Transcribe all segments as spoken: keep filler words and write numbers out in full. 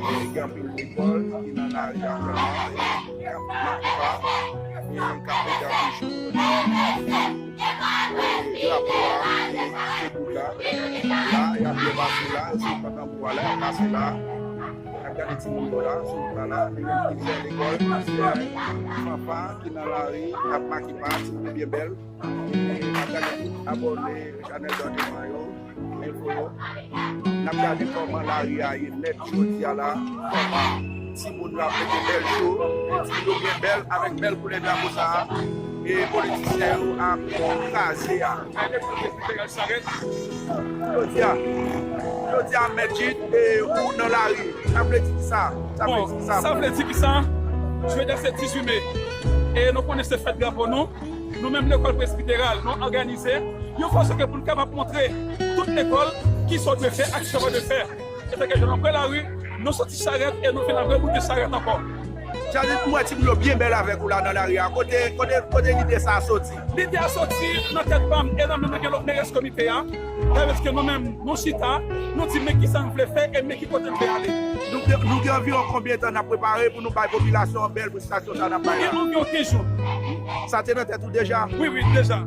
E gen anpil lekòl ki nan lari aktyèlman, e k ap, k ap mete anpil jou drapo a, e se bout la, la, y ap byen pase la, e se pandan bout la, y ap pase la. N ap gade timoun yo la, sou wout la la, li menm ki fè lekòl, ki fè fanfa, ki nan lari, ap make pa, timoun yo byen bèl. E n ap gade tout abòne chanèl Dòdema yo, enfo yo. N ap gade kòman lari a ye nèt jodi a la, kòman timoun yo ap mete bèl cho, timoun yo byen bèl avèk bèl koulè drapo sa a, e politisyen yo ap kraze a. Jodi a, jodi a, Mèt Jid, e, ou nan lari. Sa vle di kisa? Sa vle di kisa? Bon, sa vle di kisa? Jodi a se dizuit me. E nou konnen se fèt drapo nou. Nou menm lekòl presbiteral, nou òganize yon fason ke pou n kapab montre tout lekòl kisa w dwe fè ak sa w pa dwe fè. Se fè ke jodi a nou pran lari, nou soti charèt e nou vin ap reboute charèt ankò. Jadis, m wè timoun yo byen bèl avèk ou la nan lari a. Kote, kote, kote lide sa a soti? Lide a soti nan tèt pa m e nan men nou gen lòt merès komite a. Sa vle di ke nou menm, nou chita, nou di men kisa n vle fè e men ki kote n vle ale. Nou, nou gen anviwon konbyen tan n ap prepare pou nou bay popilasyon an bèl prestasyon sa n ap bay la? Nou gen, nou gen kenz jou. Sa te nan tèt ou deja? Wi, wi, deja.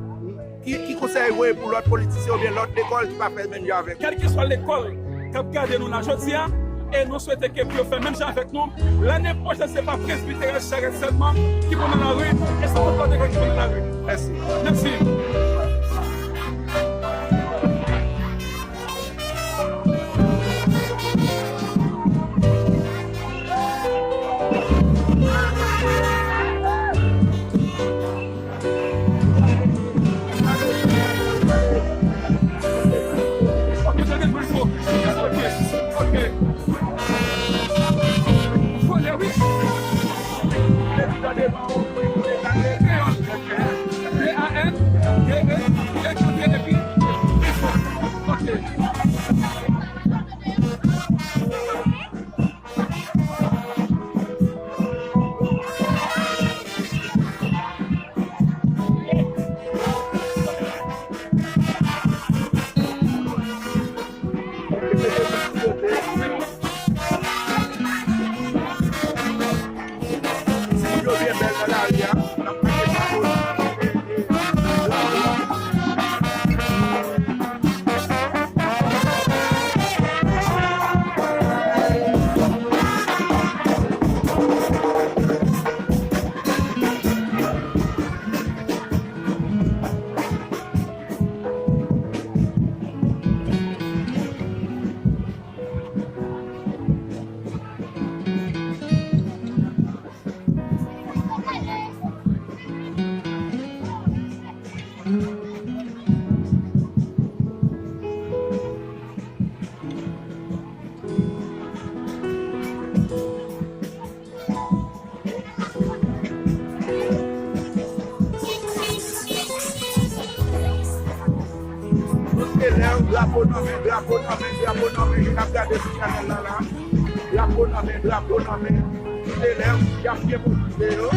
Ki, ki konsèy ou voye pou lòt politisyen oubyen lòt lekòl ki pa fè menm jan avèk ou? Kèlkeswa lekòl k ap gade nou la jodi a, e nou swete ke pou yo fè menm jan avèk nou. Lane pwochèn, se pa presbiteral charèt sèlman ki pou nan lari, e se tout lòt lekòl ki pou nan lari. Mèsi. Mèsi. Tout elèv, drapo nan men, drapo nan men, drapo nan men, j ap gade sou chanèl la la. Drapo nan men, drapo nan men. Tout elèv, y ap byen motive yo.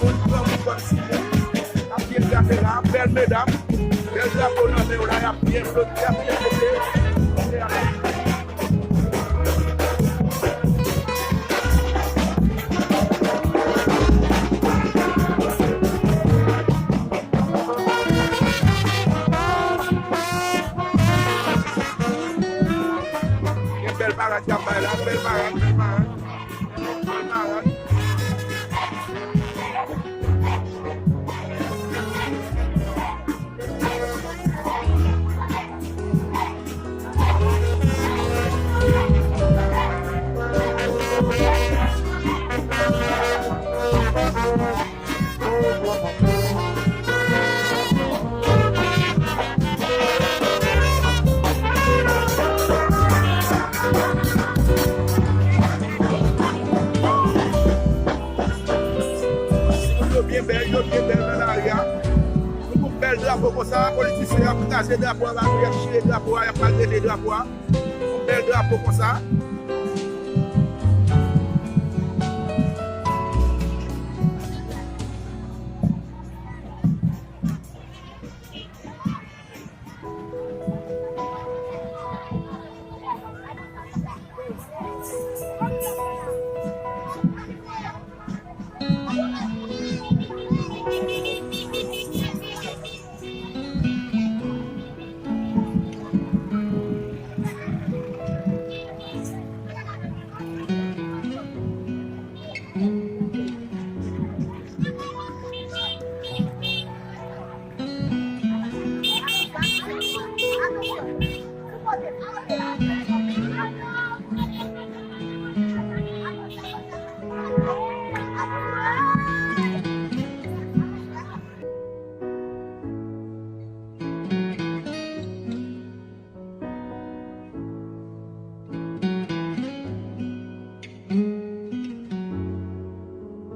Moun granmoun kòm si moun. Y ap byen gade la, bèl medam. Bèl drapo nan men yo la, y ap byen flote, y ap byen flote. Gen bèl parad k ap bay la, bèl parad, bèl parad. Bèl parad. Yo byen bèl, yo byen bèl nan lari a. Nou pou bèl drapo konsa, politisyen ap kraze drapo a, y ap chire drapo a, y ap maltrete drapo a. Bèl drapo konsa.